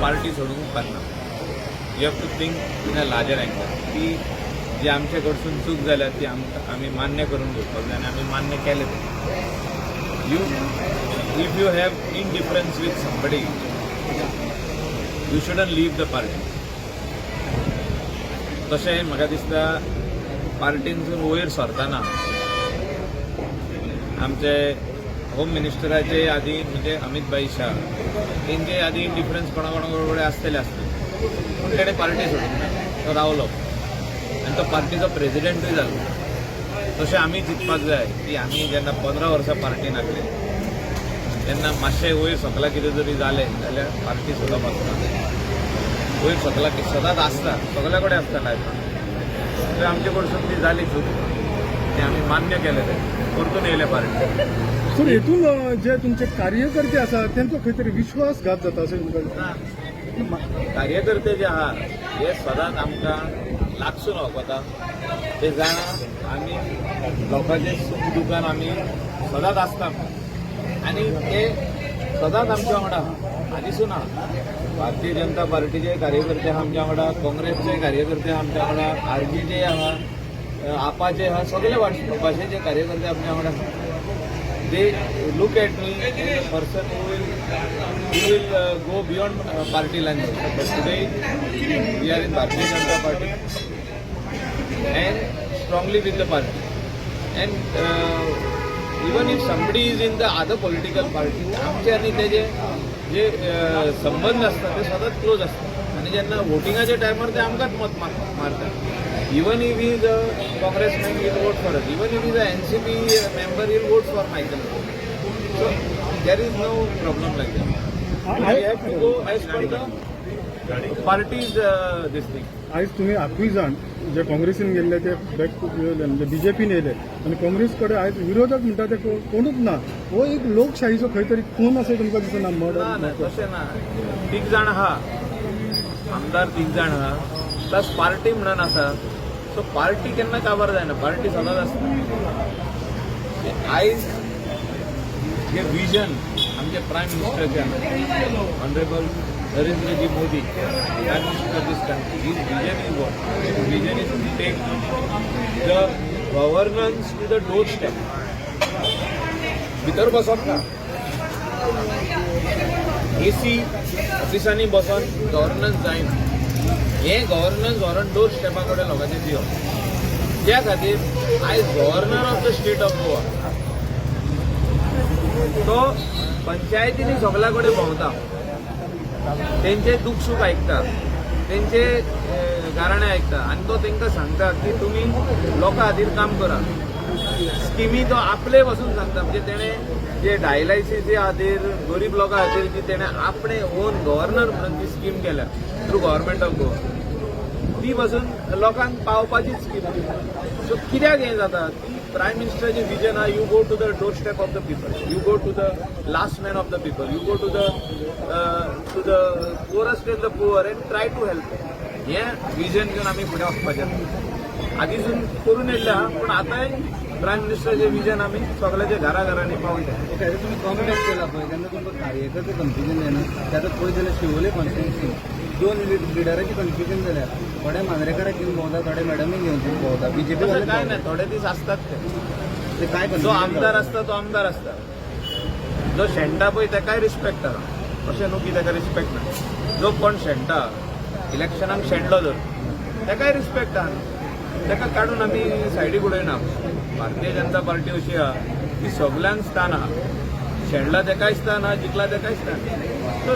Party सोडूंक उपकारना. You have to think in a larger angle की जी आमचे कडसून चूक जाल्या ती आमकां आमी मान्य करून घेवपाक जाय आनी आमी मान्य केले ते. You if you have indifference with somebody, you shouldn't leave the party. तशें म्हाका दिसता, पार्टीनसून वयर सरतना आमचे होम मिनिस्टराचे आदी, म्हणजे अमित भाई शाह, तेंचे आदी डिफरन्स कोणा कोणा कडेन आसतले आसतले, पूण तेणें पार्टी सोडूंक ना. तो रावलो आनी तो पार्टीचो प्रेजिडेंटूय जालो. तशें आमी चिंतपाक जाय की आमी जेन्ना 15 वर्सां पार्टीन आसले तेन्ना मातशें वयर सकला कितें जरी जालें जाल्यार पार्टी सोडप आसना. वयर सकला सदांच आसता, सगल्या कडेन आसता लायफान. तर आमचे कडसून ती जाली चूक, ती आमी मान्य केलें, तें परतून येयले पार्टी. सर, हेतून जे तुमचे कार्यकर्ते आसा तेंचो खंय तरी विश्वासघात जाता अशें तुमकां दिसता? कार्यकर्ते जे आहा हे सदांच आमकां लागसून वता. ते जाणा, आमी लोकांचे सूख दुखान आमी सदांच आसता आनी ते सदांच आमच्या वांगडा आहा, आदीसून आहा. भारतीय जनता पार्टीचे कार्यकर्ते आहा आमच्या वांगडा, काँग्रेसचे कार्यकर्ते आहा आमच्या वांगडा, आरजीचे आहा, आपाचे आहा, सगळे भाशेचे कार्यकर्ते आमच्या वांगडा आहा. They look at me as a person who will go beyond party lines also. But today we are in Bharatiya Janata Party and strongly with the party. And even if somebody is in the other political party, आमचे आनी तेजे जे संबंद आसता ते सदांच close आसता आनी जेन्ना वोटिंगाच्या टायमार ते आमकांच मत मारतात. Even if is a Congressman, will vote for us. Even if is a NCP member, will vote for Michael. So there is no problem like that. We have to go as per the party's this thing. आयज तुम्ही आठूय जाण जे काँग्रेसीन गेल्ले ते back two येयले, म्हणजे बीजेपीन येयले आनी काँग्रेस कडेन आयज विरोधक म्हणटा ते कोणूच ना. हो एक लोकशाहीचो खंय तरी खून अशें तुमकां दिसना? मर्डर? ना ना, तशें ना. तीग जाण आहा आमदार, तीग जाण आहा, प्लस पार्टी म्हणून आसा. सो पार्टी केन्ना काबार जायना, पार्टी सदांच आसता. आयज जे विजन आमचे prime मिनिस्टराचे, honourable Narendraji Modi, Prime Minister of this country, his vision is what? His vision is to take the governance to the doorstep. भितर बसप ना, एसी ऑफिसांनी बसोन गव्हर्नन्स जायना. हें गव्हर्नन्स व्हरोन डोर स्टेपा कडेन लोकांचे दिवप. त्या खातीर आयज Governor of the State of Goa तो पंचायतींनी सगल्या कडेन भोंवता, तेंचे दुःख सूख आयकता, तेंचे गाराणें आयकता आनी तो तांकां सांगता की तुमी लोकां खातीर काम करा. स्किमी तो आपले पासून सांगता. म्हणजे तेणें जे डायलायसिसा खातीर, गरीब लोकां खातीर जी तेणें आपणे ओन गव्हर्नर म्हणून जी स्कीम केल्या थ्रू गव्हर्मेंट ऑफ गोवा, ती पासून लोकांक पावपाचीच स्कीम. सो कित्याक हें जाता की प्रायम मिनिस्टराचें विजन आहा, you go to the doorstep of the people, you go to the last man of the people, you go to the poorest and the poor and try to help. हें vision घेवन आमी फुडें वचपाचें आदीसून करून येयल्लें आहा, पूण आतांय प्रायम मिनिस्टराचें विजन आमी सगळ्याच्या घरा घरांनी पावयता. ओके, आता तुम्ही कमबॅक केला पळय, तेन्ना तुमकां कार्यकर्ते कन्फ्युजन जायना? ते आतां पळयत जाल्यार शिवोले कॉन्स्टिट्युन्सी दोन लिडराची कन्फ्युजन जाल्या. थोडे मांद्रेकाराक घेवन भोंवता, थोडे मॅडमीक घेवन भोंवता, बीजेपी. तशें कांय ना, थोडे दीस आसतात ते. ते काय जो confusion आमदार जाता? आसता तो आमदार आसता. जो शेणटा पळय ताकाय रिस्पेक्ट आहा. अशें न्हू की ताका रिस्पेक्ट ना. जो कोण शेणटा, इलेक्शनाक शेणलो जर, ताकाय रिस्पेक्ट आहा न्हू. ताका काडून आमी सायडीक उडयना. भारतीय जनता पार्टी अशी आहा की सगल्यांक स्थान आहा. शेणला ताकाय स्थान आहा, जिखला ताकाय स्थान. सो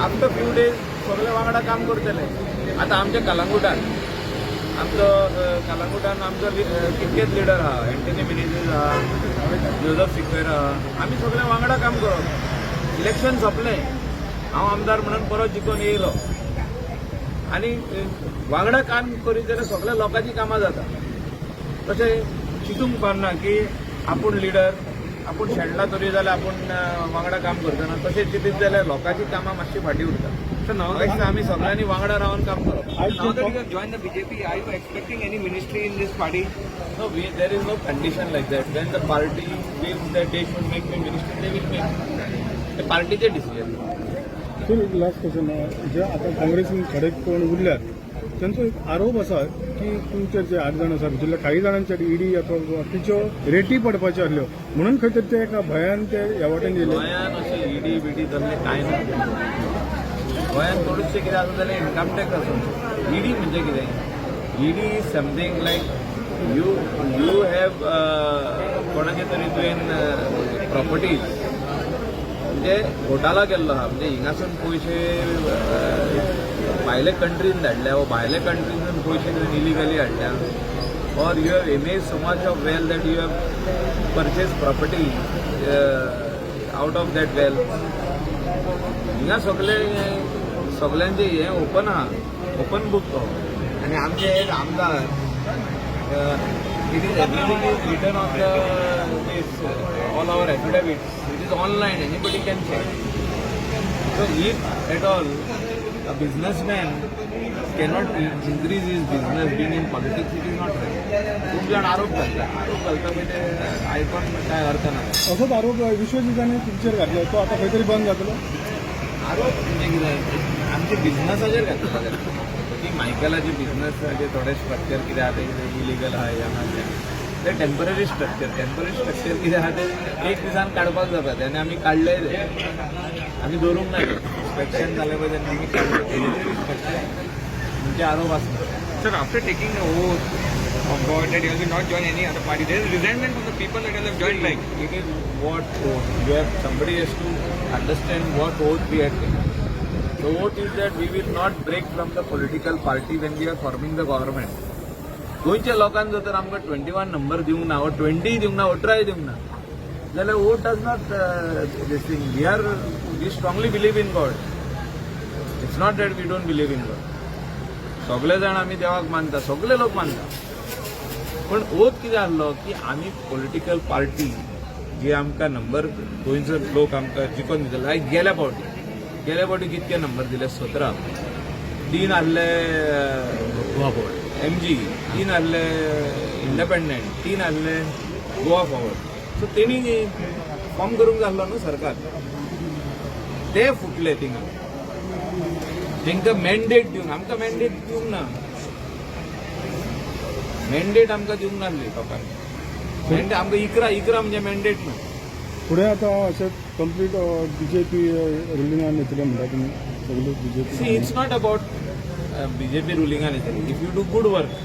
आफ्टर फ्यू डेज सगळे वांगडा काम करतले. आतां आमच्या कलंगुटान आमचो कलंगुटान आमचो कितकेच लिडर आहा, एंटनी मिनेझीस आहा, जोजफ सिक्वेरा आहा. आमी सगळे वांगडा काम करप. इलेक्शन सोंपलें, हांव आमदार म्हणून परत जिखून येयलो आनी वांगडा काम करीत जाल्यार सगळ्या लोकांची कामां जाता. तशें चिंतूंक पारना की आपूण लिडर, आपूण शेणला तरी जाल्यार आपूण वांगडा काम करतना. तशें चिंतीत जाल्यार लोकांची कामां मातशी फाटीं उरता. म्हाका दिसता आमी सगळ्यांनी वांगडा रावन काम करप. Now that you have joined the BJP, are you expecting any ministry in this party? No, there is no condition like that. When the party feels that they should make me minister, they will make. ते पार्टीचे decision. Sir, एक last question. जे आतां काँग्रेसीन थोडे कोण उरल्यात तांचो एक आरोप आसा की तुमचे जे आठ जाण आसा भितरल्या काही जाणांच्या ईडी अथवा बाकीच्यो रेटी पडपाच्यो आसल्यो म्हणून खंय तरी ते एका भंयान ते ह्या वाटेन येयले. गोंयान अशें ईडी बिडी तसलें कांय ना. गोंयान चडशें कितें आसा जाल्यार इन्कम टॅक्स आसूं. ईडी म्हणजे कितें? ED is something like you have कोणाचे तरी तुवें प्रॉपर्टीज, म्हणजे घोटाळा केल्लो आहा, म्हणजे हिंगासून पयशे भायले कंट्रीन धाडल्या वा भायले कंट्रीसून पयशे तुवें इलिगली हाडल्या, or you have amassed so much of wealth that you have purchased property out of that wealth. हिंगा सगळे सगळ्यांचे हे ओपन आहा, ओपन बूक तो. आनी आमचे एक आमदार, it is everything is written on the this, all our affidavits, it is online, anybody can check. So if at all a businessman cannot increase his business being in politics, it is not right. खूप जाण आरोप घालता, आरोप घालता पळय ते आयकोन काय अर्थ ना. असोच आरोप विश्वजितांनी तुमचेर घातलो, तो आतां खंय तरी बंद जातलो. आरोप म्हणजे कितें, आमचे बिझनसाचेर घातला की मायकलाचे बिझनसाचे थोडे स्ट्रक्चर कितें आहा ते कितें इलिगल आहा, ह्या ना तें. ते टेम्पररी स्ट्रक्चर, टेम्पररी स्ट्रक्चर कितें आहा ते एक दिसान काडपाक जाता ते आनी आमी काडले ते. आमी दवरूंक ना. इन्स्पेक्शन जालें पळय तेन्ना आमी काडले. टेम्पररी स्ट्रक्चर म्हणजे आरोप आसना. Sir, after taking the oath of God that you will not join any other party, there is resentment from the people that you have joined, like. It is what oath you have, somebody has to understand what oath we have taken. The oath is that we will not break from the political party when we are forming the government. गोंयच्या लोकांक जर तर आमकां 21 number दिवंक ना वा 20 दिवंक ना, 18 दिवंक ना जाल्यार oath does not this thing. We strongly believe in God. It's not that we don't believe in God. सगळे जाण आमी देवाक मानता, सगळे लोक मानता, पण ओथ कितें आहलो की आमी पॉलिटिकल पार्टी जी आमकां नंबर गोंयचो लोक आमकां जिखोन दितले. लायक गेल्या फावटी कितके नंबर दिले? 17. तीन आहले एमजी, तीन आहले इंडिपेंडंट, तीन आहले गोवा फॉरवर्ड. सो तेणी फॉर्म करूंक जाय आसलो न्हू सरकार. ते फुटले थिंगा. तांकां मॅन्डेट दिवन, आमकां मॅन्डेट दिवंक ना. मॅन्डेट आमकां दिवंक नासली लोकांनी. मॅन्डेट आमकां 11, 11 म्हणजे मॅन्डेट ना. फुडें आतां अशें कंप्लीट बीजेपी रुलिंगान येतले म्हणटा तुमी सगळे? See, BJP. It's not about BJP रुलिंगान येतली. If you do good work,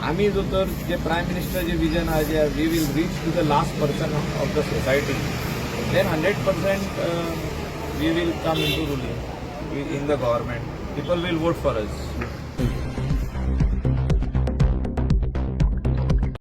आमी जो तर जे प्रायम मिनिस्टर जे विजन आहा जे we will reach to the last person of the society, then 100% we will come into ruling in the government. People will vote for us.